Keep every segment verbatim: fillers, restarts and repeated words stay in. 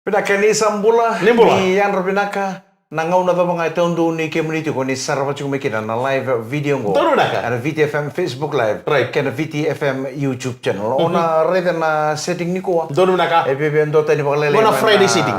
Vinaka, ni sa bula. Ni bula. Ni yadra vinaka. Na gauna cava ga e taudonu ni kemuni tiko ni sarava tiko mai kina na live video oqo. Donu vinaka. Ena V T F M Facebook Live. Right. Kei na V T F M YouTube channel. O na raica na setting nikua. Donu vinaka. E viavia duatani vakalailai. Mo na Friday setting.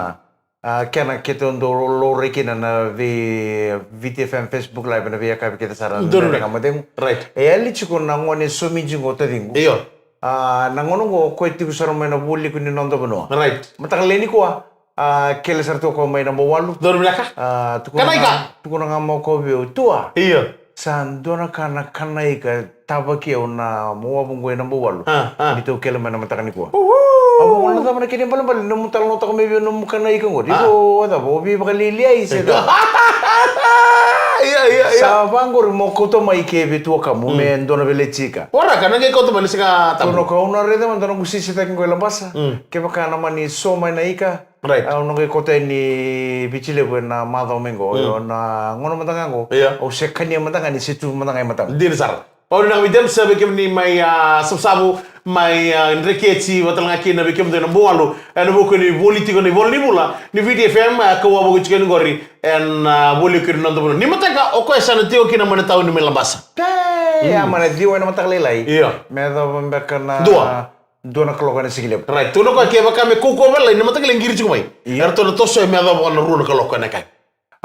A, kena keitou dau laurai kina na vei V T F M Facebook Live na veiyakavi kece sara na Donu. Donu. Ga macegu. Right. E yali tiko na gone somiji qo taciqu. Io. A, na gone qo o koya tiko sara mai na vualiku ni noda vanua. Right. Mataka lailai nikua, a, kele sara tu o koya mai na Bauwalu. Donu vinaka. A, tukuna Kanaika. Ga, tukuna ga mai o koya vei au, Tua. Io. Sa dua na ka na Kanaika tavaki au na mawavu qo ena Bauwalu. A, a. Ni tou kele mai na mataka nikua. Uhu. Au vaqo, na cava na kena ibalebale nomu talanoataka mai vei au nomu Kanaika qori? A. Iko, o cava, o veivakalialiai se cava? Ia, ia, ia. Sa vaqori mo kauta mai ke vei tuakamu, mm, me dua na veleti ika. Waraka, na qai kauta mai na siga tabu. Tukuna o koya, au na raica mada noqu sisitaki qo e Labasa. Mm. Kevaka na mani so mai na ika. Right. Au na qai kauta yani Viti Levu ena macawa mai qo. Mm. Io, na gauna mada ga qo. Ia. Au se kania mada ga ni se tu mada ga e matamu. Dina sara. Au na vinaka vei kemuni mai, a, Savusavu, mai, a, Dreketi, vata tale ga kina vei kemudou ena Bauwalu, ena vuku ni voli tiko na ivola ni vula ni V T F M, a, kau a vuku tiko yani qori ena, a, voli kina noda vanua. Ni mataka o koya sa na tiko kina mai na tauni mai Labasa. Te, mm, ia, mai na ciwa ena mataka lailai. Ia. Me yacova beka na dua. Dua na kaloko ena sigalevu. Right. Tukuna o koya kevaka me kaukaua vakalailai na mataka lailai qiri tiko mai. Ia. Eratou na toso me yacova na rua na kaloko ena yakavi.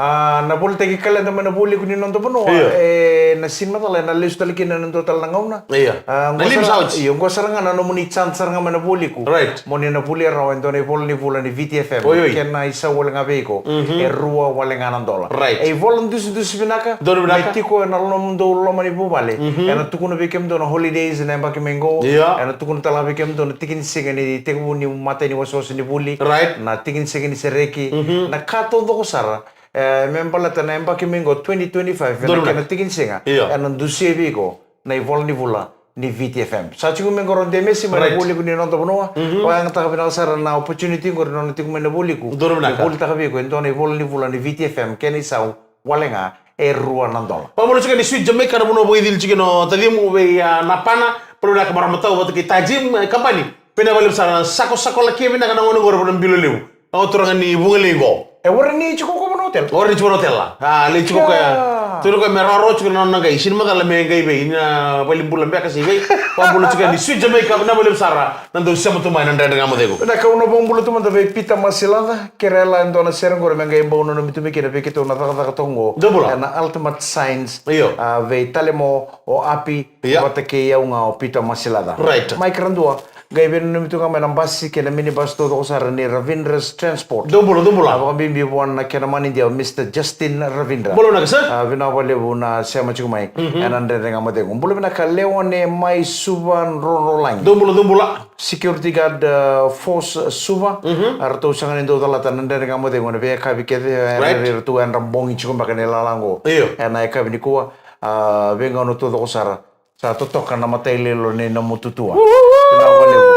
A, na volitaki kaleda mai na vualiku ni noda vanua. Ia. E, na sini macala ena lesu tale kina ena dua tale na gauna. Ia. A, na qo lima sara, sa oti. Io, qo sara ga na nomuni chance sara ga mai na vualiku. Right. Mo ni na volia rawa e dua na ivola ni vula ni V T F M. Oi, oi. Kena isau wale ga vei iko. Mhm. E rua wale ga na dola. Right. E ivola dusidusi vinaka. Donu vinaka. Me tiko ena nomudou loma ni vuvale. Mhm. Ena tukuna vei kemudou na holidays na yabaki mai qo. Ia. Ena tukuna tale ga vei kemudou na tiki ni siga ni tekivu ni imatai ni wasewase ni vuli. Right. Na tiki ni siga ni sereki. Mhm. Na ka taucoko sara. E, me baleta na yabaki mai qo twenty twenty-five. Donu vinaka. Ena kena tiki ni siga. Ia. Ena dusia vei iko na ivola ni vula ni V T F M. Sa tiko mai qori o Demesi mai na vualiku ni noda vanua. Right. Mhm. Vakayagataka vinaka sara na opportunity qori nona tiko mai na vualiku. Donu vinaka. Me volitaka vei iko e dua na ivola ni vula ni V T F M, kena isau wale ga e rua na dola. Vakabula tiko ni Sweet Jamaica na vanua vakaicili tiko na tacimu vei, a, Napana, bula vinaka Maramatau vata kei Tajim, e, Kabani. Vinaka vakalevu sara na sakosako laki vinaka na gone qori vua na bilo levu. Na turaga ni Vugalei qo. E warai ni tiko ko vanua hotel. Warai ni tiko vanua hotel. A, lai tiko koya. Ia. Tukuna o koya me rawarawa tiko na nona qai. Sini macala me qai vei. Na valenibula beka se vei. Vakabula tiko ni Sweet Jamaica, vinaka vakalevu sara na dau sema tu mai na Dredre Ga Mo Cegu. Na kau na vakabula tu mada vei Peter Masilaca, kerea e dua na sere qori me qai bau nanumi tu mai kina vei keitou na cakacaka toka qo. Dou bula. Ena Ultimate Signs. Io. A, vei Talemo, o Api, Ia. Vata kei au ga o Peter Masilaca. Right. Mai Karadua, qai veinanumi tu ga mai na basi kei na minibus taucoko sara ni Ravindra's Transport. Dou bula, dou bula. A, vakabibi vua na kena manidia o Mister Justin Ravindra. Bula vinaka sir. A, vinaka vakalevu na sema tiko mai. Mhm. Ena Dredre Ga Mo Cegu. Bula vinaka Leone mai Suva, Drodrolagi. Dou bula, dou bula. Security guard, a, force Suva. Mhm. A, ratou sega ni dau calata na Dredre Ga Mo Cegu ena veiyakavi kece, e, right, ratou yadra bogi tiko beka ni lala qo. Io. Ena yakavi nikua, a, veigauna taucoko sara. Sa totoka na matailoilo ni nomu tutua. Vinaka vakalevu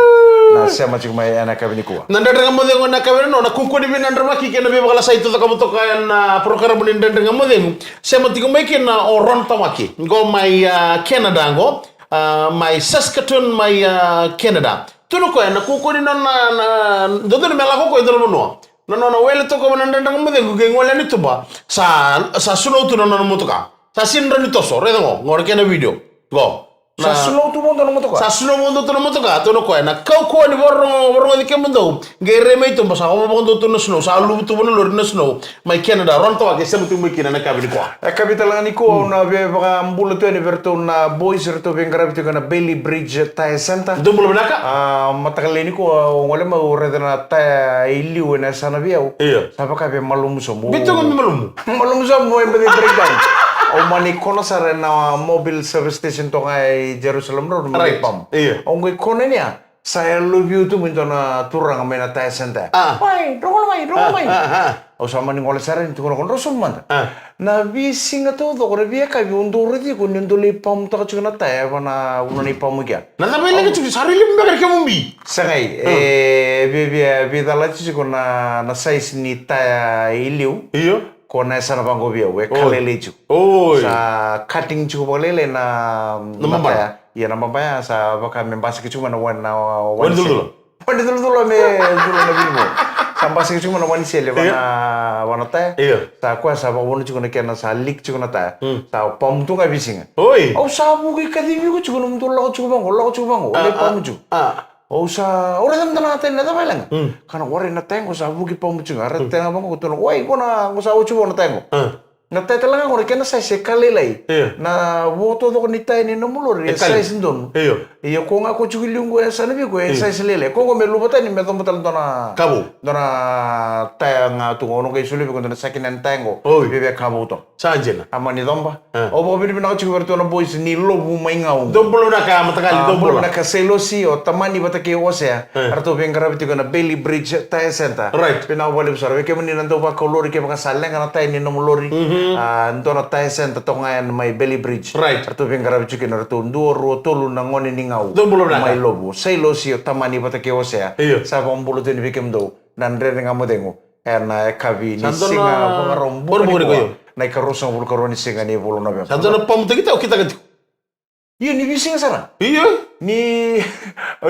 na sema tiko mai ena yakavi nikua. Na Dredre Ga Mo Cegu ena yakavi nikua, na kaukauwa ni veiyadravaki kei na veivakalasai tu cakava toka ena, a, porokaramu ni Dredre Ga Mo Cegu. Sema tiko mai kina o Ron Tawake. Qo mai, a, Canada qo. A, mai Saskatoon mai, a, Canada. Tukuna o koya na kaukauwa ni nona, na, dodonu me lako o koya e dua na vanua. Na nona wele toka mai na Dredre Ga Mo Cegu qai gole yani tuba. Sa, sa sunou tu na nona motoka. Sa sini rawa ni toso, raica qo, qori kena video. Qo. Sa sunou tu vakadua na motoka. Sa sunou vakadua tu na motoka, tukuna o koya na kaukauwa ni vakarogo, vakarogoci kemudou. Qai rai mai tuba, sa ova vakadua tu na snow, sa luvu tu vua na lori na snow. Mai Canada, Ron Tawake, sema tu mai kina na yakavi nikua. Yakavi tale ga nikua, au na via vakabula tu yani vei iratou na boys, iratou veiqaravi tiko na Bailey Bridge Tire Center. Dou bula vinaka. A, mataka lailai nikua, au gole mai au raica na taya i liu ena yasana vei au. Io. Sa vaka via malumu sobu. Biu toka me malumu. Malumu sobu, e baci breakdown. Au mani kona sara ena mobile service station toka e Jerusalem Road, mani pam. Io. Au qai kona yani ya. Sa yaloviu tu mai dua na turaga mai na tire center. A. Wai, drau gole mai, drau gole mai. A, a, a. Au sa mani gole sara yani, tukuna o koya, drau sobu mada. A. Na veisiga taucoko, na veiyakavi au dau raici iko ni dau lai pamutaka tiko na taya, ena vanua ni pamu i kea. Na cava e leqa tiko, sa rui levu beka na kemu bi. Segai, e, via, via, via calati tiko na, na size ni taya i liu. Io. Ko na yasana vaqo vei au, e ka lailai tiko. Oi. Sa cutting tiko vakalailai na, na babaya. Ia na babaya sa vaka me basika tiko mai na wani, na wani. Wani culacula. Wani culacula me cula na vilivo. Ka basika tiko mai na wanisele, vana, vana taya. Io. Sa koya sa vakavuna tiko na kena sa leak tiko na taya. Mm. Sa pamu tu ga e veisiga. Oi. Au sa vuki kacivi iko tiko, nomudou lako tiko vaqo, lako tiko vaqo. Ah, lai pamu tiko. Ah. Au sa, au raica mada na taya ni cava e leqa. Mm. Ka na warai na taya qo sa vuki pamu tiko ga. Raica taya ga vaqo, ko tukuna, oi, qo na, qo sa oti vaqo na taya qo. Ah. Na taya tale ga qo na kena size e ka lailai. Io. Na vo taucoko ni taya ni nomu lori e size donu. Io. Io, ko ga ko tiko i liu qo e sa na vei iko e size lailai. Ko qo me luva tani me coba tale dua na, ka vou, dua na taya ga tu qo, au na qai solia vei iko dua na second hand taya qo. Oi. Vei, vei ka vou toka. Sa dina. A mani coba. E. Au vakavinavinaka tiko vei iratou na boys ni Lovu mai Gau. Dou bula vinaka, mataqali, dou bula. Bula vinaka Sailosi, o Tamani vata kei Osea. E. Eratou veiqaravi tiko na Bailey Bridge Tire Center. Right. Vinaka vakalevu sara vei kemuni na dau vakau lori, kevaka sa leqa na taya ni nomu lori. Mhm. A, dua na Tire Center toka ga yani mai Bailey Bridge. Right. Eratou veiqaravi tiko kina, eratou dua, rua, tolu na gone ni Gau. Dou bula vinaka. Mai Lovu. Sailosi, o Tamani vata kei Osea. Io. Sa vakabula tu yani vei kemudou na Dredre Ga Mo Cegu. Ena yakavi ni siga Vakaraubuka nikua, na ikaruasagavulu karua ni siga ni vula o Noveba. Sa dua na pamu tiko, au kitaka tiko. Io, ni veisiga sara. Io. Ni,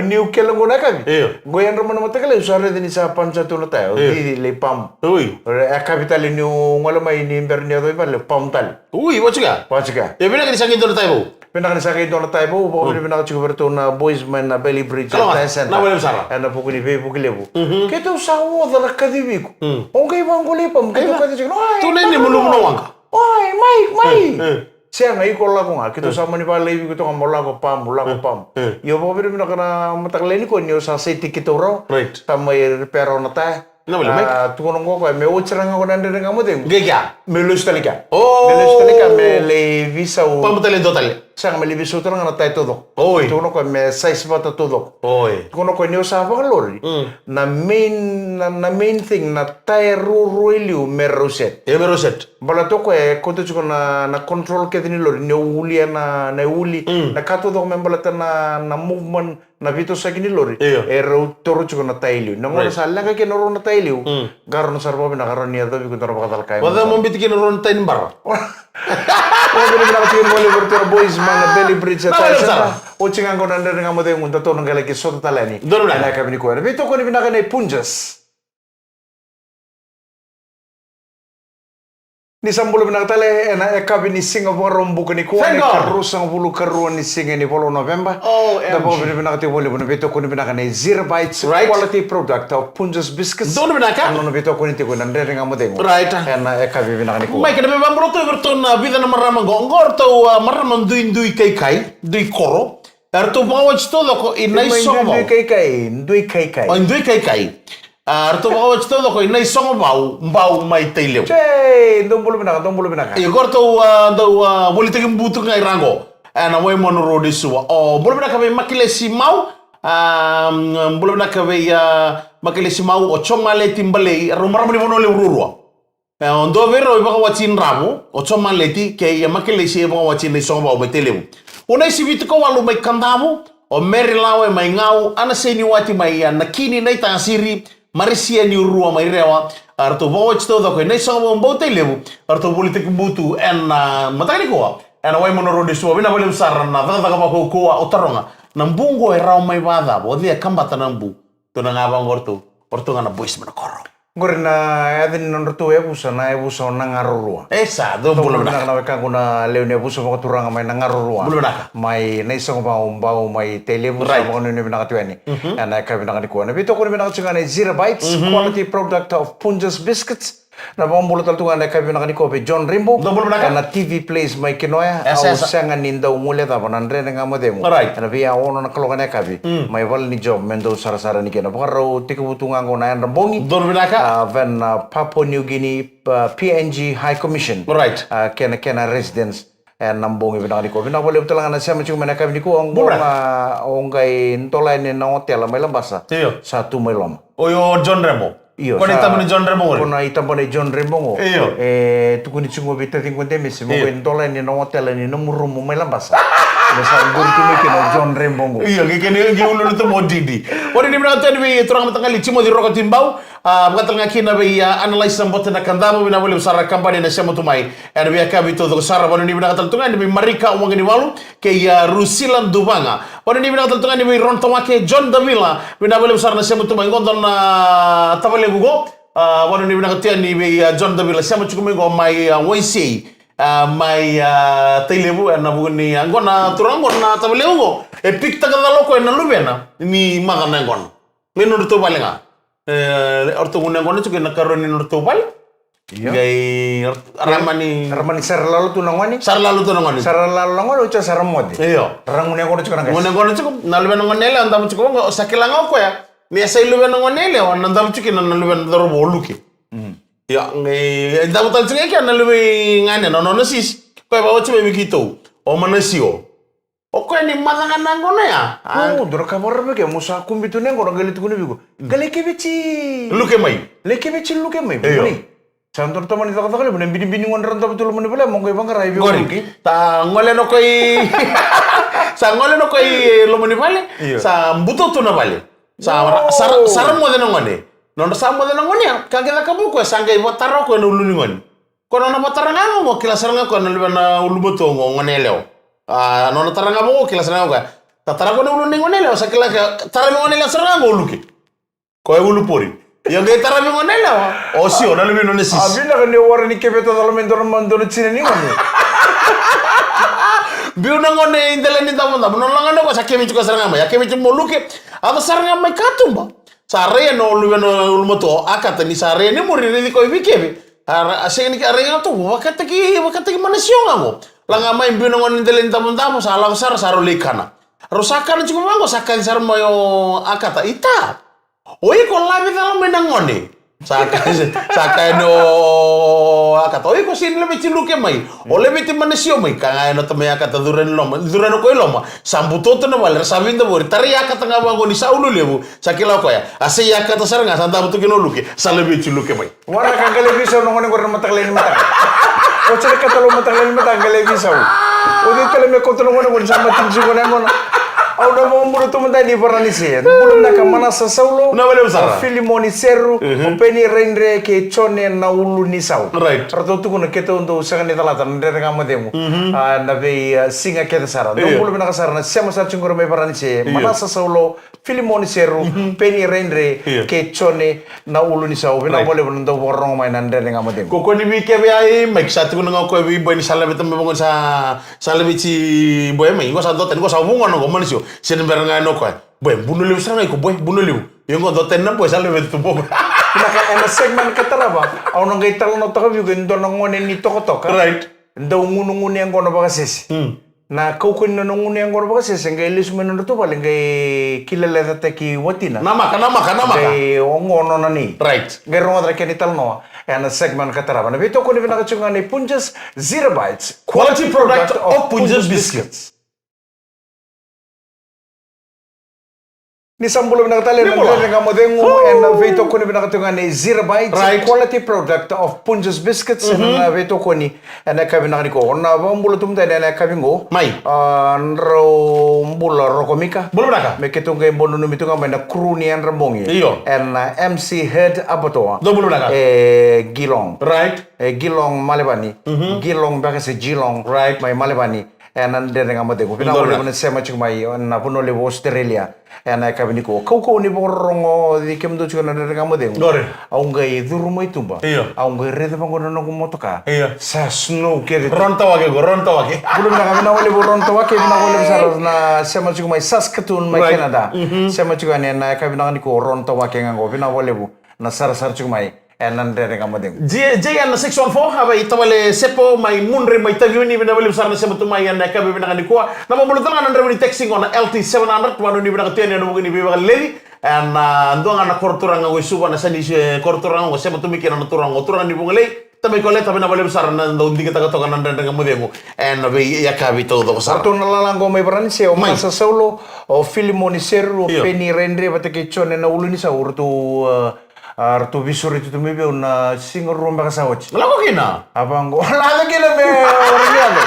niu kele qo na yakavi. Io. Qo e yadra mai na mataka lailai, au sa raica ni sa pamu sa tu na taya. Io. Au cici lai pamu. Oi. Yakavi tale niu gole mai ni bera ni yaco i vale, pamu tale. Ui, vaka tiko ya. Vaka tiko ya. Io, vinaka ni sa qai dua na taya vou. Vinaka ni sa qai dua na taya vou, vakavinavinaka tiko vei iratou na boys mai na Bailey Bridge Tire Center. Vinaka vakalevu sara. Ena vuku ni veivuke levu. Mhm. Keitou sa oca na kacivi iko. Mm. O qai vaqo lai pamu, keitou kacivi tiko. Oi, tu na ini mo luvu na waqa. Oi, mai, mai. Mm, mm. Sega, iko lako ga. Keitou sa mani vakalaivi iko toka mo lako pamu, lako pamu. Mm. Io, vakavinavinaka na mataka lailai nikua ni o sa seti keitou rawa. Right. Sa mai repair rawa na taya. Na vale mai. A, tukuna qo o koya me oti sara ga qo na Dredre Ga Mo Cegu. Qai kea. Me lesu tale kea. O. Me lesu tale kea, me lai veisau. Pamu tale e dua tale. Sega, me lai veisau tale ga na taya taucoko. Oi. Tukuna o koya me size vata taucoko. Oi. Tukuna o koya ni o sa vakalori. Mm. Na main, na, na main thing, na taya ruarua e liu me rau set. Io, me rau set. Baleta o koya e kauta tiko na, na control kece ni lori, ni o ulia na, na uli, mm, na ka taucoko me baleta na, na movement, na veitosoyaki ni lori. Io. E rau toro tiko na taya e liu. Na gauna, right, sa leqa kina rua na taya e liu. Mm. Qarauna sara vakavinaka, rawa ni yacovi iko dua na vakacalaka. Vacava mo biuta kina rua na taya ni bara? Vakavinavinaka tiko vakalevu vei iratou na boys mai na Bailey Bridge Tire Center. Oti ga qo na Dredre Ga Mo Cegu, datou na qai laki sota tale yani. Donu vinaka. Ena yakavi nikua. Veitokoni vinaka nei Punjas. Ni sa bula vinaka tale ena yakavi ni siga Vakaraubuka nikua, na ikaruasagavulu karua ni siga ni vula o Noveba. O M G. Da vakavinavinaka tiko vakalevu na veitokoni vinaka nei Zero Bites, right, quality product of Punjas Biscuits. Donu vinaka. Na nona veitokoni tiko na Dredre Ga Mo Cegu. Right. Ena yakavi vinaka nikua. Mai kena veivakabula tu vei iratou na vica na marama qo. Qo ratou, a, marama duidui kaikai, dui koro. Eratou vakawati taucoko i Naisogovau. Duidui kaikai, dui kaikai. O, dui kaikai. A, ratou vakawati taucoko i Naisogovau, Bau mai Tailevu. Jei, dou bula vinaka, dou bula vinaka. Io, ko ratou, a, dau, a, volitaki butu ga i ra qo. Ena Waimanu Road e Suva. O, bula vinaka vei Makelesi Mau. A, bula vinaka vei, a, Makelesi Mau, o Jomaleti Balei, rau marama ni Vanua Levu ruarua. E, o dua vei rau e vakawati Dravo, o Jomaleti, kei, e, Makelesi e vakawati Naisogovau mai Tailevu. O Naisivitu Kawalu mai Kadavu, o Meri Lawe mai Gau, Anaseni Wati mai, e, Nakini Naitasiri, Marisia Niurua mai Rewa, a, ratou vakawati taucoko i Naisogovau, Bau, Tailevu, a, ratou volitaki butu ena, a, mataka nikua, ena Waimanu Road e Suva. Vinaka vakalevu sara na cakacaka vakaukauwa o taroga. Na bu qo e rawa mai vacava, o cei e kabata na bu? Tukuna ga vaqo o ratou, o ratou ga na boys mai na koro. Qori na yaca ni nodratou yavusa, na yavusa o Nagarorua. E sa, dou bula vinaka. Dou bula vinaka na wekaqu na lewe ni yavusa vakaturaga mai Nagarorua. Bula vinaka. Mai Naisogovau, Bau mai Tailevu, right, sa vakanuinui vinaka tu yani. Mhm. Ena yakavi vinaka nikua. Na veitokoni vinaka tiko ga nei Zero Bites, mhm, quality product of Punjas Biscuits. Na vakabula tale tu ga ena yakavi vinaka nikua vei John Rimbo. Dou bula vinaka. Ena T V Place mai Kinoya. Esa, esa. Au sega ni dau guilecava na Dredre Ga Mo Cegu. Right. Ena veiyakaono na kaloko ena yakavi. Mm. Mai vale ni job me dou sarasara yani kina. Vakarau tekivu tu ga qo na yadra bogi. Donu vinaka. A, vei na, a, Papua New Guinea, a, P N G High Commission. Right. A, kei na, kei na residents. Ena bogi vinaka nikua. Vinaka vakalevu tale ga na sema tiko mai ena yakavi nikua. Bula. Qo ga, o qai dola yani na otela mai Labasa. Io. Sa tu mai loma. Oi, o John Remo. Io, ko na sa itaba nei John Remo qori. Ko na itaba nei John Remo qo. Io. E tukuni tiko vei taciqu o Demisi, mo qai dola yani na otela ni nomu rumu mai Labasa. Me sa qori tu mai kina o John Rebogo. Io, ke kena ke ulu na tomo didi. Ori ni vinaka tu yani vei turaga mataqali Timothy Roko Timbau. A, vaka tale ga kina vei a analysis na bote na kadavu, vinaka vakalevu sara kabani na sema tu mai. Ena vei a kavi taucoko sara, vanua ni vinaka tale tu ga yani vei Marika Waqanivalu kei a Rusila Duvaga. Vanua ni vinaka tale tu ga yani vei Ron Tawake, John Davila, vinaka vakalevu sara na sema tu mai. Qo dua na tavalequ qo. A, vanua ni vinaka tu yani vei a John Davila, sema tiko mai qo mai a Waisei. A, mai a Tailevu, ena vuku ni a qo na turaga qo na tavalequ qo. E pikitaka cala o koya na luvena ni maca na yaqona. Mai nodratou vale ga. E, o ratou gunu yaqona tiko ena karua ni nodratou vale. Io. Qai ramani. Ramani sara lalo tu na gone. Sara lalo tu na gone. Sara lalo na gone, oti sara moce. Io. Ra gunu yaqona tiko na qase. Gunu yaqona tiko, na luvena gone yalewa, damu tiko vaqo, sa kila ga o koya. Ni a sa i luvena gone yalewa, na damu tiko kina na luvena cauravou o Luke. Mm. Io, qai, e damu tale tiko ga kina na luve i gane, na nona sis. Koya vakaoti mai vei keitou. O Manasio. O koya ni maca ga na yaqona ya. A. O, dua na ka vakararavi ke, mo sa kubi tu na yaqona, qai lai tukuna vei iko. Qai lai keveti. Luke mai. Lai keveti Luke mai. Io. Mai. Sa dua na tamani cakacaka levu, na binibini gone ra davo tu loma ni vale, mo qai vaqara i vei o Luke. Sa gole na koya i, sa gole na koya i loma ni vale. Io. Sa buto tu na vale. Sa ra-, sa ra-, sa ra moce na gone. Nodra sa moce na gone ya, ka qai cakava o koya, sa qai vakatara o koya na ulu ni gone. Ko nona vakatara ga qo, kila sara ga o koya na luvena ulumatua qo, gone yalewa. A, nona tara ga qo, kila sara ga o koya. Ta tara ko na ulu ni gone yalewa, sa kila ka tara ni gone yalewa sara ga qo o Luke. Ko e ulu pori. Ia qai tara ni gone yalewa. O Sio, na luve ni nona sis. A vinaka ni o wara ni keveta cala mai dua na ma, dua na tina ni gone. Biu na gone i dela ni davodavo. Nona lagana ko sa keveti ko sara ga mai. A keveti mo Luke. A ko sara ga mai katuba. Sa rai na luvena ulumatua, a kata ni sa rai ni muri, raici koya vei keve. A ra-, a sega ni ke, a rai ga tu, vakataki, vakataki Manasio ga qo. Laga mai biu na gone dela ni davodavo, sa lako sara, sa rau lai kana. Rau sa kana tiko vaqo, sa kaci sara mai o a kata, ita. O iko lavi cala mai na gone. Sa ka-, sa kaya ni o a kata, o iko sega ni laveti Luke mai. O laveti Manasio mai, ka ga e na tamai a kata cura ni loma, cura na koya i loma. Sa butobuto na vale, ra sa vidavori, tarai a kata ga vaqo ni sa ulu levu. Sa kila o koya, a sa i a kata sara ga, sa davo tu kina o Luke, sa laveti Luke mai. Waraka qai lai veisau na gone qori na mataka lailai ni mataka. Oti na kata lo mataka lailai ni mataka qai lai veisau. O cei tale me kauta na gone qori sa matini tiko na yaqona. Au na vakabula tu mada ni Varanise. Bula vinaka Manasa Saulo. Na vale sara. O Filimoni Seru. Mhm. O Peni Raidre kei Jone na ulu ni sau. Right. Ratou tukuna keitou dou sega ni calata na Dredre Ga Mo Cegu. Mhm. A, na vei, a, siga kece sara. Dou bula vinaka sara na sema sara tiko qori mai Varanise. Io. Manasa Saulo. Filimoni Seru, Peni Raidre, kei Jone na ulu ni sau. Vinaka vakalevu na dau vakarorogo mai na Dredre Ga Mo Cegu. Ko koni vei kevei ai, mai sa tukuna ga o koya vei Boy ni sa laveta mai vaqo ni sa, sa laveti Boy mai. Qo sa dua tani, qo sa vugona qo, Manasio. Sega ni bera ga ena o koya. Boy, buno levu sara ga iko, Boy, buno levu. Io qo dua tani na Boy, sa laveta tu Boy. Vinaka, ena segment ka tarava, au na qai talanoataka vei iko e dua na gone ni tokatoka. Right. Dau gunugunu yaqona vakasese. Hmm. Na kaukauwa ni nona gunu yaqona vakasese, qai lesu mai nodratou vale, qai kilai lecataki watina. Namaka, namaka, namaka. Qai oqo nona nei. Right. Qai rogoca na kena italanoa ena segment ka tarava. Na veitokoni vinaka tiko ga nei Punjas Zero Bites. Quality product of Punjas Biscuits. Ni sa bula vinaka tale na Dredre Ga Mo Cegu, ena veitokoni vinaka tiko ga nei Zero Bites, right, quality product of Punjas Biscuits, ena veitokoni ena yakavi vinaka nikua. O na vakabula tu mada ena yakavi qo. Mai. A, drau bula Roko Mika. Bula vinaka. Me keitou qai bau nanumi tu ga mai na crew ni Yadra Bogi. Io. Ena M C Head Abatoa. Dou bula vinaka. E Geelong. Right. E Geelong Malevani. Mhm. Geelong beka se Geelong. Right. Mai Malevani. Ena Dredre Ga Mo Cegu. Vinaka vakalevu na sema tiko mai na vanua levu Australia. Ena yakavi nikua. Kaukauwa ni vakarorogo vei kemudou tiko na Dredre Ga Mo Cegu. Qori. Au qai curu mai tuba. Io. Au qai raica vaqo na noqu motoka. Io. Sa snow kece. Ron Tawake qo, Ron Tawake. Bula vinaka, vinaka vakalevu Ron Tawake, vinaka vakalevu sara na sema tiko mai Saskatoon, mai Canada. Mhm. Sema tiko yani ena yakavi vinaka nikua o Ron Tawake ga qo. Vinaka vakalevu na sarasara tiko mai. Ena Dredre Ga Mo Cegu. J-, J N six one four, a vei tavale Sepo mai Mudre mai Taveuni, vinaka vakalevu sara na sema tu mai ena yakavi vinaka nikua. Na vakabula tale ga na draiva ni taxi qo na L T seven hundred, vanua ni vinaka tu yani ena vuku ni veivakalelei. Ena, a, dua ga na koro turaga qo i Suva, na sani se koro turaga qo, sema tu mai kina na turaga qo, turaga ni Vugalei. Tamai Koleta, vinaka vakalevu sara na dau digitaka toka na Dredre Ga Mo Cegu ena veiyakavi taucoko sara. Ratou na lala qo mai Varanise, o Manasa Saulo, o Filimoni Seru, o Peni Raidre vata kei Jone na ulu ni sau, ratou, a, A, ratou veisureti tu mai vei au na siga rua beka sa oti. Lako kina. A vaqo, lako kina me, o Raniaco.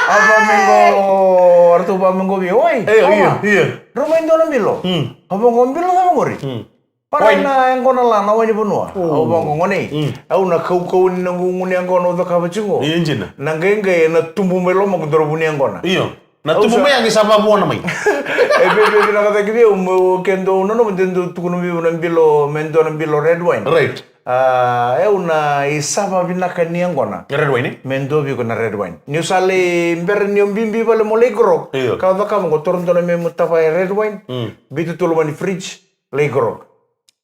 A vaqo, ratou vaqo vei, oi. E, io, io. Drau mai dua na bilo. Mm. A vaqo, bilo cava qori? Mm. Para na yaqona la na wai ni vanua. Mm. Au vaqo, gone. Mm. Au na kaukauwa ni noqu gunu yaqona au cakava tiko. Io, dina. Na qaiqai ena tubu mai lomaqu dua na vuni yaqona. Io. Na tubu mai yaqi sa vavuna mai. E vei, vei, vinaka cake vei au, meu, ke dou nanuma de dou tukuna vei au na bilo, me dua na bilo red wine. Right. A, e au na isava vinaka ni yaqona. Red wine, e? Me dua vei iko na red wine. Niu sa lai bera niu bibi vale mo lai grog. Io. Ka au cakava qo, toro dua na memu tavaya red wine. Mm. Biuta tu loma ni fridge, lai grog.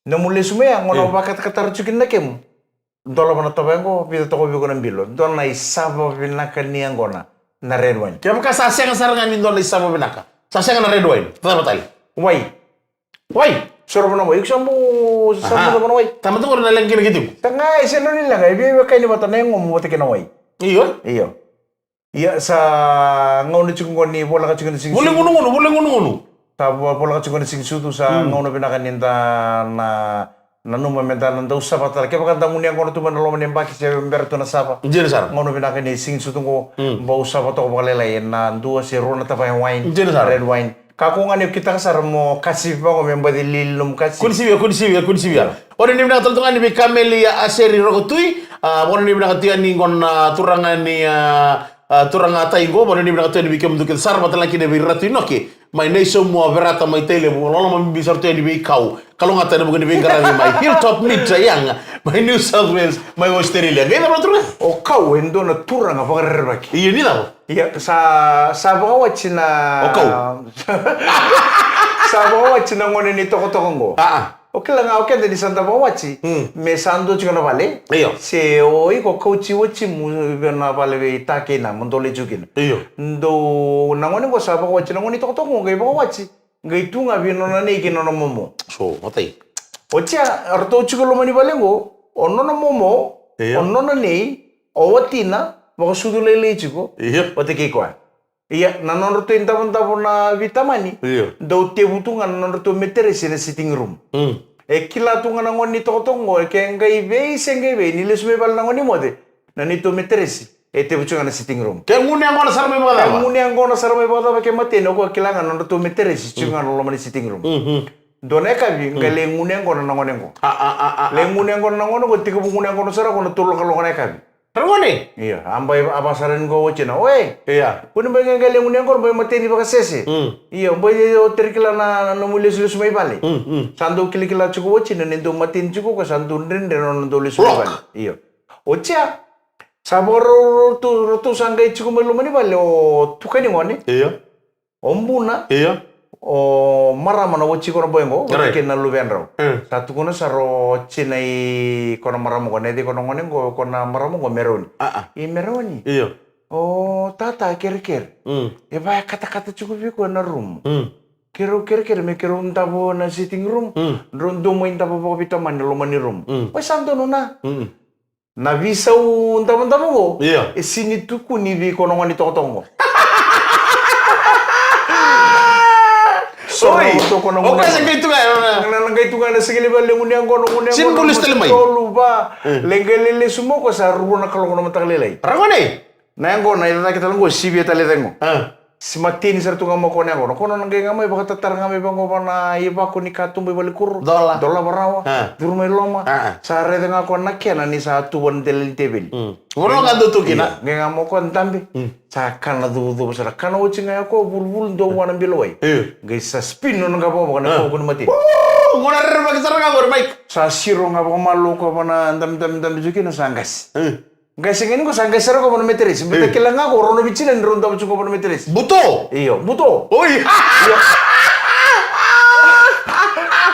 Nomu lesu mai ya, qo na, io, vakatakatara tiko kina na kemu. Dolava na tavaya qo, biuta toka vei iko na bilo. Dua na isava vinaka ni yaqona, na red wine. Kevaka sa sega sara ga ni dua na isava vinaka. Sa sega na red wine. Cava tale? Wai. Wai. Soro vana wai. Iko sa bau, sa bau vana wai. Tamata qori na leqa kina kitimu. Sa qai, se noni leqa, e veiwekani vata na yagomu vata kei na wai. Io. Io. Ia, sa gauna tiko qo ni voleka tiko na siga ni sucu. Vule gunugunu, vule gunugunu. Sa vo-, voleka tiko na siga ni sucu, sa gauna vinaka ni da na, nanuma me da na dau sava tale. Kevaka da gunu yaqona tu mai na loma ni yabaki se bera tu na sava. Dina sara. Gauna vinaka ni siga ni sucu qo, bau sava toka vakalailai ena dua se rua na tavaya wine. Dina sara. Red wine. Kakua ga ni kitaka sara mo kasivi vaqo me baci lili nomu kasivi. Kua ni sivia, kua ni sivia, kua ni sivia. Io. Au nuitaka tale tu ga ni vei Kamelia Aseri Rokotui, a, au nuitaka tu yani qo na turaga ni, a, a, turaga tai qo, au nuitaka tu yani vei kemudou kece sara, vata tale ga kina vei Ratu Inoke mai Naisau, Mua, Verata mai Tailevu, loloma bibi sara tu yani vei Kau. Kalougata ena vuku ni veiqaravi mai Hilltop Meat Young mai New South Wales, mai Australia. Qai cava na turaga? O Kau e dua na turaga vakarerevaki. Io, ni cava? Ia, sa, sa vakawati na. O Kau. Sa vakawati na gone ni tokatoka qo. A, a. O kila ga o keda ni sa da vakawati. Mm. Me sa dua tiko na vale. Io. Se o iko kauti watimu vei na vale vei ta kei na mo dole tiko kina. Io. Dou na gone qo sa vakawati na gone ni tokatoka qo qai vakawati. Qai tu ga vei nona nei kei nona momo. So, matai. Oti ya, ratou tiko loma ni vale qo, o nona momo, io, o nona nei, o watina, vakasucu lailai tiko, io, vata kei koya. Ia, na nodratou idavodavo na veitamani, io, dau tevu tu ga na nodratou meteresi ena sitting room. Mm. E kila tu ga na gone ni tokatoka qo, e ke qai vei se qai vei, ni lesu mai vale na gone ni moce, na neitou meteresi e tevu tiko ga na sitting room. Ke gunu yaqona sara mai vakacava? Ke gunu yaqona sara mai vakacava, ke mateni, o koya kila ga na nodratou meteresi tiko ga na loma ni sitting room. Mhm. Dua na yakavi, qai lai gunu yaqona na gone qo. A, a, a, a, a. Lai gunu yaqona na gone qo, tekivu gunu yaqona sara qo na tolu na kaloko na yakavi. Ra gone? Io, a bai, a vaka sara ni qo o watina. Oi. Ia. Kua ni bai qai lai gunu yaqona, bai mateni vakasese. Mm. Io, bai o teri kila na, na nomu lesulesu mai vale. Mm, mm. Sa dau kilakila tiko o watina, ni dau mateni tiko o koya, sa dau dredre na nona dau lesu mai vale. Io. Oti ya, sa vakarau, rau tu, rau tu sa qai tiko mai loma ni vale o tukani gone. Io. O buna. Io. O marama na wati ko na boy qo, right, vata kei na luvedrau. Mm. Sa tukuna sara o tina i ko na marama qo, na yaca i ko na gone qo, ko na marama qo Meroni. A, a. I Meroni. Io. O tata kerekere. Mm. E vaya katakata tiko vei ko na room. Mm. Keirau kerekere me keirau davo na sitting room. Mm. Drau dau mai davo vakaveitamani loma ni room. Mm. Oi sa donu na. Mm. Na veisau davodavo qo. Io. E sini tukuni vei ko na gone ni tokatoka qo. Oi. Soro toko na gone. O koya sa qai tu ga na, na, na qai tu ga na sigili vale gunu yaqona, gunu yaqona. Sini bulisi tale mai. Tolu, va. Mm. Lai qai lelesu mai o koya sa rua na kaloko na mataka lailai. Ra gone. Na yaqona, e cake tale qo, sivia tale cake qo. A. Si mateni sara tu ga mai o koya na yaqona. Ko nona qai ga mai vakatatara ga mai vaqo va na ivako ni katuba i valekuro. Dola. Dolava rawa. A. Curu mai loma. A, a. Sa raica ga o koya na kena ni sa tuva na dela ni teveli. Mm. Vanua ga dau tu kina. Io. Qai ga mai o koya dabe. Mm. Sa kana cuvacuva sara. Kana oti ga ya o koya vuluvulu dua vua na bilo wai. Io. Qai sa spin nona ga vakavaka na, a, koya ko ni mateni. Uu, gona rerevaki sara ga qori, Mike. Sa siro ga vakamalua o koya va na dabe, dabe, dabe tu kina sa qasi. Mm. Qai sega ni qo sa qai sara qo va na meteresi. Baleta kila ga qo rau na veitinani rau davo tiko qo va na meteresi. Buto? Io, buto. Oi. Io.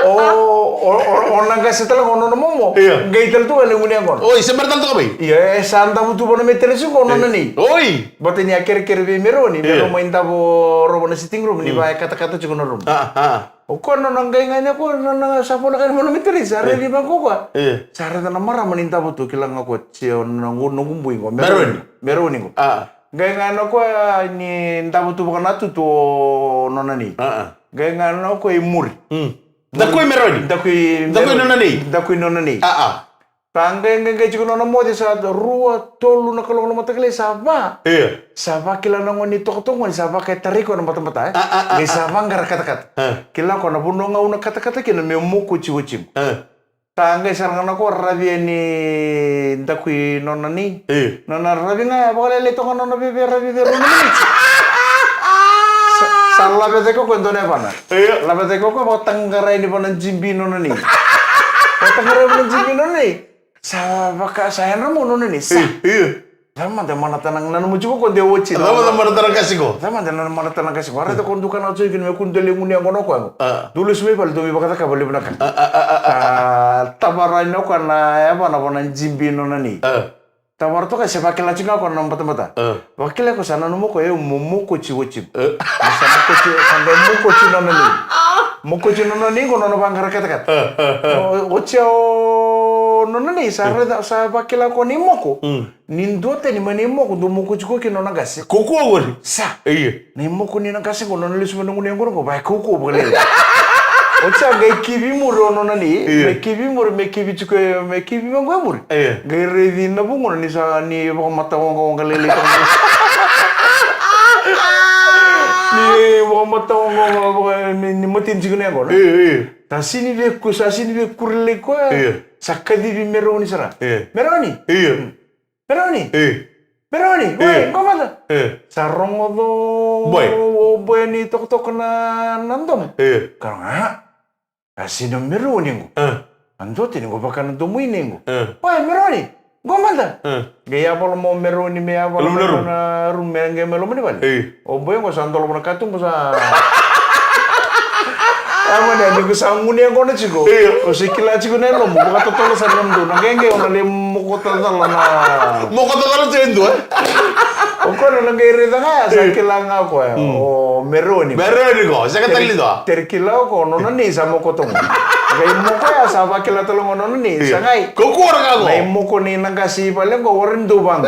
O, o, o, o na qase tale qo nona momo. Io. Qai tale tu ga le gunu yaqona. Oi, se bera tale toka mai. Io, e sa davo tu va na meteresi qo nona nei. Oi. Baleta ni a kerekere vei Meroni, io, Meroni mai davo rau va na sitting room, ni, mm, va e katakata tiko na room. A, a. O koya nona qai ga ni o koya nona sa voleka ni nona meteresi, sa raici vaqo o koya. E. Sa raica na marama ni davo tu, kila ga o koya, se o noqu, noqu bui qo. Meroni. Meroni qo. A. Qai ga ni o koya ni davo tu vakanatutu o nona nei. A, a. Qai ga ni o koya i muri. Mm. Dakui Meroni. Dakui, dakui Meroni. Nona nei. Dakui nona nei. A, a. Sa qai, qai, qai tiko nona moce, sa rua, tolu na kaloko na mataka lailai, sa va. Io. Sa vakila na gone ni tokatoka gone, sa vaka e tarai koya na batabata, e. A, a, a, qai sa a. Vaqara katakata. A. Kila koya na vanua ga au na katakata kina me moku oti watiqu. A. Sa qai sara ga na koya raravi yani daku i nona nei. Io. Nona raravi ga, e vakalailai toka nona veve raravi vei rau na miniti. Sa, sa laveta koya e dua na yavana. Io. Laveta koya, vakataqara yani vua na jibi nona nei. Vakataqara yani vua na jibi nona nei. Sa vaka, sa yadra mo nona ni sa. Io, io. Sa mada mana tana, na nomu tiko ko de oti. Sa mada mana tana kasi ko. Sa mada na mana tana kasi ko. Ara to ko duka na tiko ni me kunde le nguni angono ko. A. Dulu sumi pale to mi baka taka bale bana ka. A, a, a, a, a. A, tavara ni ko na ya bana bona jimbi nona ni. A. Tavara to ka se vakila tiko ko na mata mata. A. Vakila ko sa na nomu ko e mo, mo ko ti oti. E. Sa mo ko ti, sa mo ko ti nona ni. Mo ko ti nona ni ko nona vangara kata kata. E, e, e. O, o tia o nona ni, sa raica, sa vakila ko ni moko. Mm. Ni dua tani mai ni moko, dua moko ti ko ki nona qase. Ko ko wali. Sa. Io. Ni moko ni na qase ko nona lesu mai na gunu yaqona ko, vai ko ko vakalailai. O tia qai kivi muri o nona ni, io. Me kivi muri, me kivi ti ko, me kivi me qo muri. Io. Qai raici na vugona ni sa ni vakamata waqawaqa lailai toka mai. Ni vakamata waqawaqa, vaka, ni, ni matini tiko na yaqona. Io, io. Sa sini veku, sa sini vekuri lai koya. Io. Sa kacivi Meroni sara. Io. Meroni. Io. Mm. Meroni. Io. Meroni. Io. Wai, qo mada. Io. Sa rogoco. Boy. O, o boy ni tokatoka na, na domo. Io. Ka rogo, a. A sina Meroni qo. A. A dua tani qo vaka na domo ini qo. A. Oi, Meroni, qo mada. A. Qai yavala mo Meroni, me yavala mo na room, me qai me loma ni vale. Io. O boy qo sa dolava na katuba sa. A mani, a ni qo sa gunu yaqona tiko. Io. O se kila tiko na yalomu, vakatotolo sara na dou. Na qeqe o na le moko tacala na. Moko tacala tu e dua. O koya na qai raica ga, sa kila ga koya. Mm. O Meroni. Meroni qo, sega tale ni dua. Tere kila o koya, nona ni sa moko togo. Qai moko ya sa vakila tale o nona ni, io. Sa qai. Ko kura ka ko. Qai moko ni na qase i vale qo, warai dou vaqo.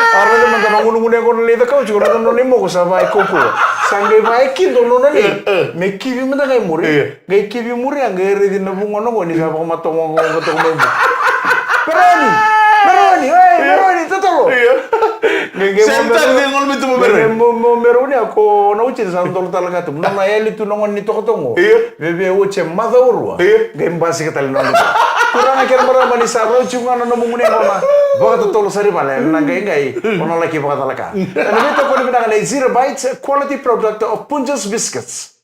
A raica mada na gunugunu e qo na lai cakau tiko, raica nona i moko sa vai ko kura. Sa qai vai kido nona ni. Io, io. Me kivi mada qai muri. Io. Qai kivi muri, a qai raici na vugona qo ni sa vakamata waqawaqa toka mai. Meroni! Meroni! Oi, io. Meroni, totolo! Io. Qai, qai same time, qai gole me tubu Meroni. Mo, mo Meroni a ko na uti sa dolo tale ka tubu. Nona yali tu na gone ni tokatoka. Io. Veve oti e macawa rua. Io. Qai basika tale na gone. Turaga kei na marama ni sa rauti ga na nomu gunu yaqona. Vakatotolo sara i vale, na qai qai. O na laki vakacalaka. Ena veitokoni vinaka nei Zero Bites, quality product of Punjas Biscuits.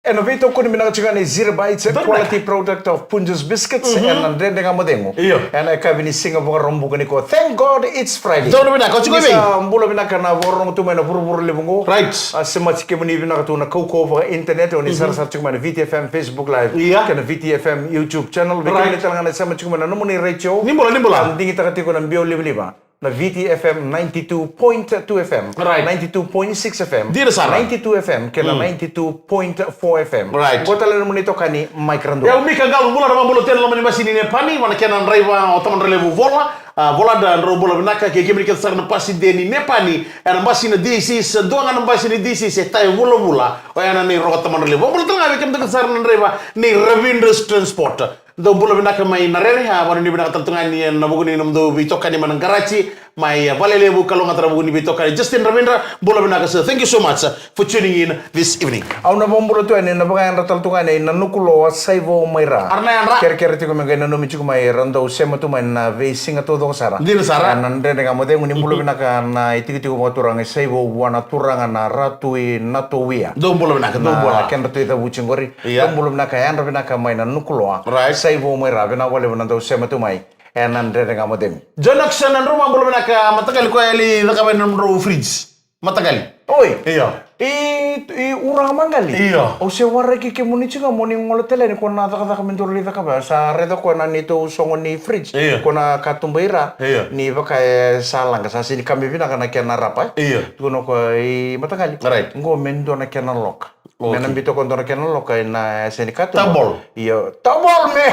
Ena veitokoni vinaka tiko ga nei Zero Bites, quality product of Punjas Biscuits, ena Dredre Ga Mo Cegu. Io. Ena yakavi ni siga Vakaraubuka nikua. Thank God it's Friday. Donu vinaka, o tiko vei? Ni sa bula vinaka na vakarorogo tu mai na vuravura levu qo. Right. A, semati kemuni vinaka tu na kaukauwa vaka internet, o ni sarasara tiko mai na V T F M Facebook Live. Ia. Kei na V T F M YouTube channel. Right. Vei kemuni tale ga na sema tiko mai na nomuni retio. Ni bula, ni bula. A, digitaka tiko na biau livaliva. Na V T F M ninety-two point two F M. Right. Ninety-two point six F M. Dina sara. Ninety-two F M, kei na ninety-two point four F M. Right. Qo tale na nomuni itokani, Mike Radua. Au Mika Galu, bula na mabula tena loma ni basi ni Nepani, vua na kena draiva o Tama Dralevu Vola. A, Vola da drau bula vinaka, kei kemuni kece sara na passenger ni Nepani. Ena basi na D C S, dua ga na basi ni D C S, e tai vulavula. O ya na nei Roko Tama Dralevu. Bula tale ga vei kemuni kece sara na draiva, nei Ravindra's Transport. Dou bula vinaka mai na rere, a, vakanuinui vinaka tale tu ga ni, e, na vuku ni nomudou veitokani mai na qaraji, mai, e, Valelevu, kalougata na vuku ni veitokani. Justin Ravindra, bula vinaka sir. Thank you so much, uh, for tuning in this evening. Au na vakabula tu yani, na vakayadra tale tu ga ni na Nukuloa, Saivo mai Ra. Ara na yadra. Kerekere tiko me qai nanumi tiko mai ra dau sema tu mai na veisiga taucoko sara. Dina sara. A, na Dredre Ga Mo Cegu, ni bula vinaka na itikotiko vakaturaga i Saivo vua na turaga na Ratu i Natowia. Dou bula vinaka, dou bula. Na kedra tu i cavuti qori. Ia. Dou bula vinaka, yadra vinaka mai na Nukuloa. Right. Saivo mai Ra, vinaka vakalevu na dau sema tu mai. Ena Dredre Ga Mo Cegu. John Oxon, na drau ma bula vinaka, mataqali koya e lai cakava ena nomudrau fridge. Mataqali. Oi. Io. I, i uraga maqali. Io. Au se waraki kemuni tiko ga mo ni gole tale yani ko na cakacaka me dou lai cakava. Sa raica koya na neitou sogo ni fridge. Io. Ko na katuba i Ra. Io. Ni vaka e sa laga, sa sini kami vinaka na kena rapa. Io. Tukuna koya i mataqali. Right. Qo me dua na kena loka. Okay. Me na biuta ko dua na kena loka ena yasa ni katuba. Double. Io, double me.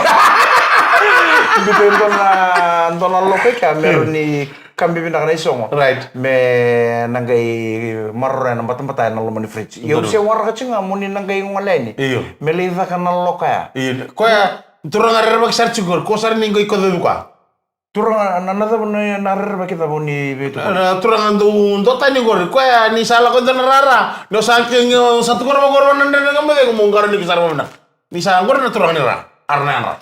Biuta e dua na, dua na loka i kea me rawa ni Kabi vinaka na isogo. Right. Me na qai maroroya na batabata ena loma ni fridge. Ia au se waraka tiko ga mo ni na qai gole yani. Io. Me lai caka na loka ya. Io. Koya, turaga rerevaki sara tiko qori, ko sara ni qai kocovi koya. Turaga, na, na cava na, na rerevaki cava ni veitukuni? Na turaga dau dotani qori, koya ni sa lako dua na rara, ni o sa ke, ni o sa tukuna vaqori na dredre ga mo cegu mo qarauni iko sara vakavinaka. Ni sa qori na turaga ni ra, ara na yadra.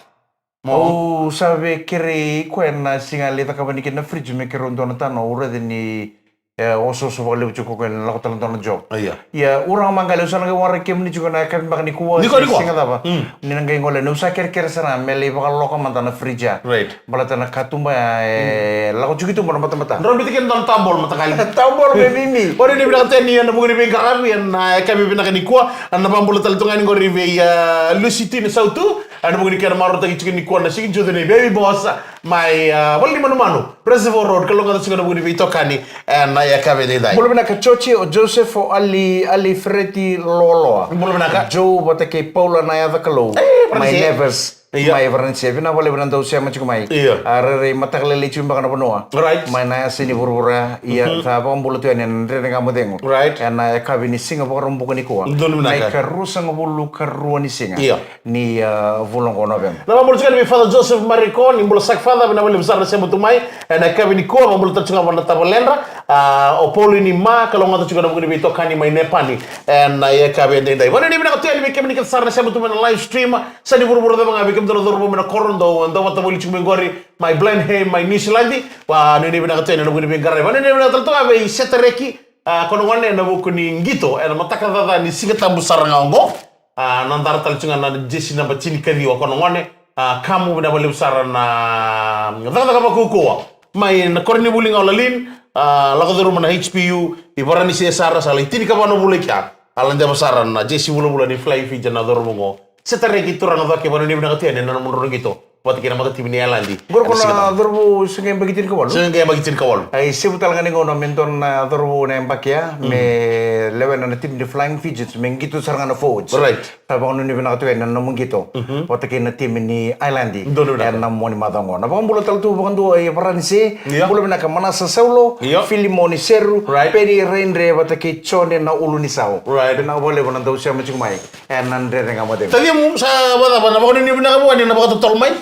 Mo. Au sa via kerei koya na siga lai cakava ni kina na fridge me kerei dua na tano, au raica ni, e, osooso vakalevu tiko koya ni lako tale dua na job. Ia. Ia, uraga maqali, au sa na qai waraki kemuni tiko na yakavi beka nikua, nikua, se nikua. Siga cava. Mm. Ni na qai gole, ni au sa kerekere sara ga me lai vakaloka mada na fridge ya. Right. Baleta na katuba ya, e, mm, lako tiko i tuba na batabata. Drau biuta kina dua na towel, mataqali. Towel me mimi. Ori ni vinaka teni ena vuku ni veiqaravi ena yakavi vinaka nikua. Ena vakabula tale tu ga yani qori vei, a, Lucy Tini Sautu. Ena vuku ni kena marautaki tiko nikua na Siga Jucu nei Baby Boss mai, a, Vale ni Manumanu, Percival Road, ka lako tiko ena vuku ni veitokani ena yakavi edaidai. Bula vinaka Joji, o Joseph, o Ali, Ali Freti Loloa. Bula vinaka. Joe vata kei Paula na yaca Kalou. E, mai Varanise. Nevers. Ia. Mai Varanise, vinaka vakalevu na dau sema tiko mai. Ia. A rairai mataka lailai tiko beka na vanua. Right. Mai na yasa ni vuravura, ia, mhm, sa vakabula tu yani ena Dredre Ga Mo Cegu. Right. Ena yakavi ni siga Vakaraubuka nikua. Donu vinaka. Na ikaruasagavulu ka rua ni siga. Ia. Ni, a, vula oqo o Noveba. Na vakabula tiko yani vei Father Joseph Mariko, ni bula saka Father, vinaka vakalevu sara na sema tu mai. Ena yakavi nikua, vakabula tale tiko ga vua na tavaledra, a, o Pauline Ma, ka lako tiko ena vuku ni veitokani mai Nepani. Ena yakavi edaidai. Vanuinui vinaka tu yani vei kemuni kece sara na sema tu mai na live stream. Sa ni vuravura cava ga vei kemudou na cauravou mai na koro, dou, dou vata voli tiko mai qori, mai Blenheim, mai Niusiladi. Vanuinui vinaka tu yani ena vuku ni veiqaravi. Vanuinui vinaka tale tu ga vei Setareki, a, ko na gone ena vuku ni qito ena mataka caca ni Siga Tabu sara ga oqo. A, na dara tale tu ga na jersey naba tinikaciwa ko na gone. A, Kamu, vinaka vakalevu sara na cakacaka vakaukauwa. Mai na koronivuli ga o Lalin, a, lako curuma na H P U i Varanise sara, sa lai tinikava na vula i kea. A ladeva sara na jersey vulavula ni Flying Fijian na cauravou oqo. Setareki, turaga coke, vanuinui vinaka tu yani ena nomudrau qito vata kei na matatimi ni Ailadi. Qori ko na cauravou se qai yabaki tinikawalu? Se qai yabaki tinikawalu. Ai, sevu tale ga ni gauna me dua na cauravou na yabaki ya, mm, me lewena na timi ni Flying Fijians, me qito sara ga na forwards. Right. Sa vakanuinui vinaka tu yani na nomu qito, mhm, vata kei na timi ni Ailadi. Donu vinaka. Ena mua ni macawa oqo. Na vakabula tale tu vakadua i Varanise. Ia. Bula vinaka Manasa Saulo, ia, Filimoni Seru, right, Peni Raidre vata kei Jone na Ulunisau. Right. Vinaka vakalevu na dau sema tiko mai ena Dredre Ga Mo Cegu. Tacimu, sa vakacava na vakanuinui vinaka vua ni na vakatotolo mai?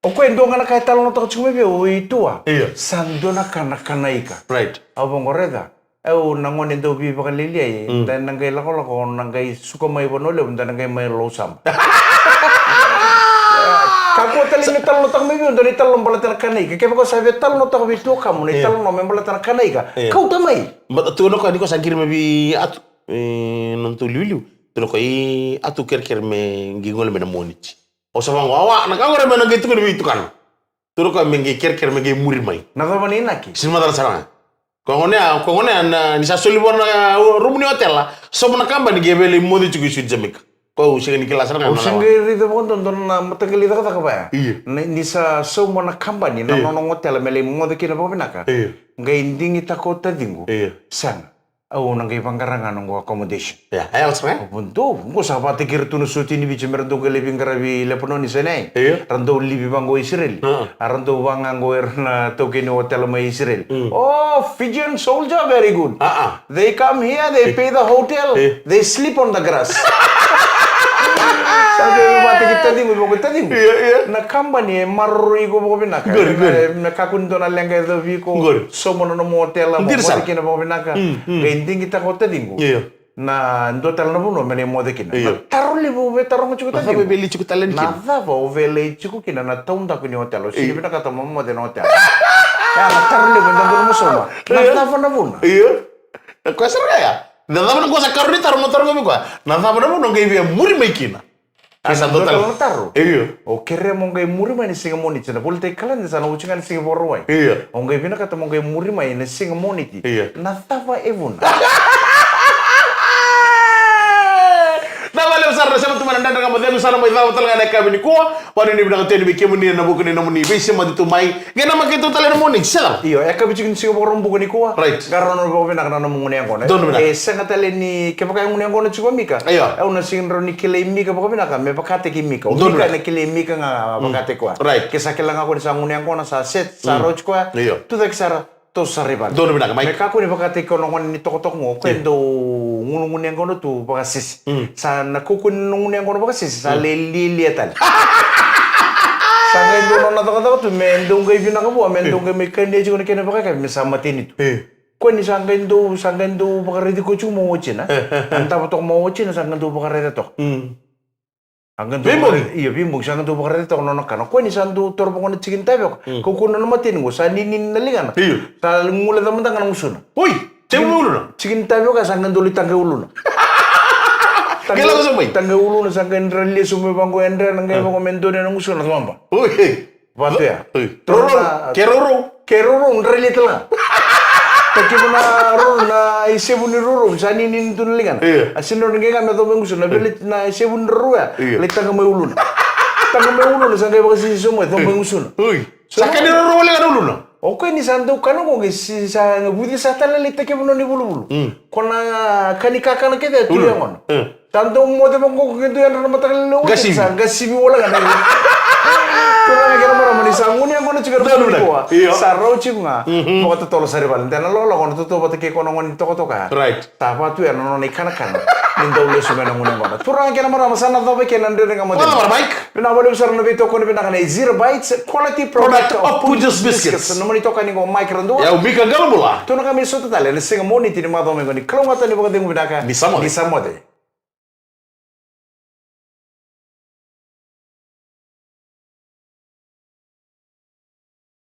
O koya e dua ga na ka e talanoataka tiko mai vei au i tua. Ia. Sa dua na ka na kana ika. Right. Au vaqo, raica. Au na gone dau veivakalialiai, mm, da na qai lakolako, na qai suka mai Vanua Levu, da na qai mai Lou Saba. Kakua tale ni talanoataka mai vei au, dua na italanoa baleta na kana ika. Kevaka o sa via talanoataka vei tuakamu na, ia, italanoa me baleta na kana ika, ia, kauta mai. Baleta tu na ka ni ko sa qiri mai vei Atu, e, na nodatou liuliu. Tu na ka i Atu kerekere me qai gole mai na Moniti. O sa vaqo, awa, na ka qori me na qai tukuni vei tukana. Tukuna o koya me qai kerekere me qai muri mai. Na cava na inaki? Sini macala sara ga. Ko gone ya, ko gone ya, na, ni sa soli vua na, uh, rumu ni otela, sauma na kabani qai via lai moce tiko i Sui Jamaica. Ko au sega ni kila sara ga na cava. Au se qai raica vakadodonu na mataqali cakacaka vaya. Io. Ni, ni sa sauma na kabani, na, io, nona otela me lai moce kina vakavinaka. Io. Qai digitaka o taciqu. Io. Sega. Au na qai vaqara ga noqu accommodation. Ia, e yawa sara ga. Au dou, qo sa vakatakira tu na sotia ni Viti me ra dou qai lai veiqaravi i Lepanoni, Sinai. Io. Ra dau livi vaqo i Isireli. A. A ra dau vaqa qo era na taukei ni otela mai Isireli. Mm. Oh, Fijian soldier, very good. A, a. They come here, they pay the hotel, io, they sleep on the grass. Sa qai vakatakira taciqu, vaqo taciqu. Io, io. Na kabani e maroroi iko vakavinaka. Qori, qori. E, me kakua ni dua na leqa e yacovi iko. Qori. Sauma na nomu otela, mo moce kina vakavinaka. Mm, mm. Qai digitaka o taciqu. Io. Na dua tale na vanua me na moce kina. Io. Na taro levu au via taroga tiko taciqu. Na cava o via lai tiko tale yani kina? Na cava o via lai tiko kina na taudaku ni otela? Au sini vinakata mo moce na otela. Ia, na taro levu e dodonu mo sauma. Na cava na vuna? Io. Na koya sara ga ya. Na cava na, qo sa karua ni taro mo taroga vei koya. Na cava na vuna o qai via muri mai kina? Kena dua tale na taro. Io. O kerea mo qai muri mai na siga Moniti, na vula tiko i Kalani sa na oti ga na siga Vakarauwai. Io. O qai vinakata mo qai muri mai na siga Moniti. Io. Na cava e vuna? Na vale sara na sema tu mai na Dredre Ga Mo Cegu, sa na mai cava tale ga na yakavi nikua. Vanuinui vinaka tu yani vei kemuni ena vuku ni nomuni veisemati tu mai. Qai namaki tu tale na Moniti, se cava? Io, e yakavi tiko ni siga Vakaraubuka nikua. Right. Qarauna vakavinaka na nomu gunu yaqona. Donu vinaka. E sega tale ni, kevaka e gunu yaqona tiko o Mika. Io. Au na sega ni rawa ni kilai Mika vakavinaka me vakataki Mika. O Mika ena kilai Mika ga vakataki koya. Right. Ke sa kila ga o koya ni sa gunu yaqona, sa set, sa rauti koya. Io. Tucake sara. Toso sara i vale. Donu vinaka, Mike. Me kakua ni vakataki koya na gone ni tokatoka qo, o koya e dau gunegune yaqona tu vakasese. Sa na kaukauwa ni nona gunu yaqona vakasese, sa lai lialia tale. Sa qai dau nona cakacaka tu, me dau qai vinaka vua, me dau qai mai kania tiko na kena vakayakavi, me sa mateni tu. Koya ni sa qai dau, sa qai dau vakaraici koya tiko mai watina. A dava toka mai watina, sa qai dau vakaraica toka. A qai dau Veibogi. Vakare-, io, veibogi, sa qai dau vakaraica toka na nona kana. Koya ni sa dau toro vaqo na tiki ni tavioka. Kaukauwa na nona mateni qo, sa ninini na ligana. Io. Sa guileca mada ga na gusuna. Oi, tevu mai uluna. Tiki ni tavioka, sa qai dau lai taqai uluna. Qai lako sa mai. Taqai uluna, sa qai dra lesu mai vaqo, e dra na qai vaqo, me donu na gusuna, sa maba. Oi. Vatu ya. Oi. Roro, ke roro. Ke roro, dra lai tale ga. Takiva na roro, na isevu ni roro, sa ninini tu na ligana. Io. A sega ni qai ga me yacova mai gusuna, na vele na isevu ni roro ya. Io. Lai taqa mai uluna. Taqa mai uluna, sa qai vakasisisi mai, yacova mai gusuna. Oi. Sa kani roro wale ga na uluna. O koya ni sa dau kana qo, qai si-, sa vuci sa tale lai takiva nona ivuluvulu. Ko na kani kakana kece, tu yaqona. Sa dau moce vaqo, qai dau yadra na mataka lailai. Qasivi. Sa qasivi wale ga na. Turaga kei na marama, ni sa gunu yaqona tiko na. Donu vinaka. Io. Sa rau tiko ga. Vakatotolo sara i vale. De na lakolako na toto vata kei koya na gone ni tokatoka. Right. Sa vatu ya na nona ikanakana. Ni dau lesu mai na gunu yaqona. Turaga kei na marama, sa na cava kei na Dredre Ga Mo Cegu. Vinaka vakalevu sara na veitokoni vinaka nei Zero Bites, quality product of Punjas Biscuits. Nomuni itokani qo Mike Radua. Au Mika Qalobula. Tou na qai mai sota tale ena siga Moniti ni macawa mai qo ni kalougata ni vakacegu vinaka. Ni sa moce. Ni sa moce.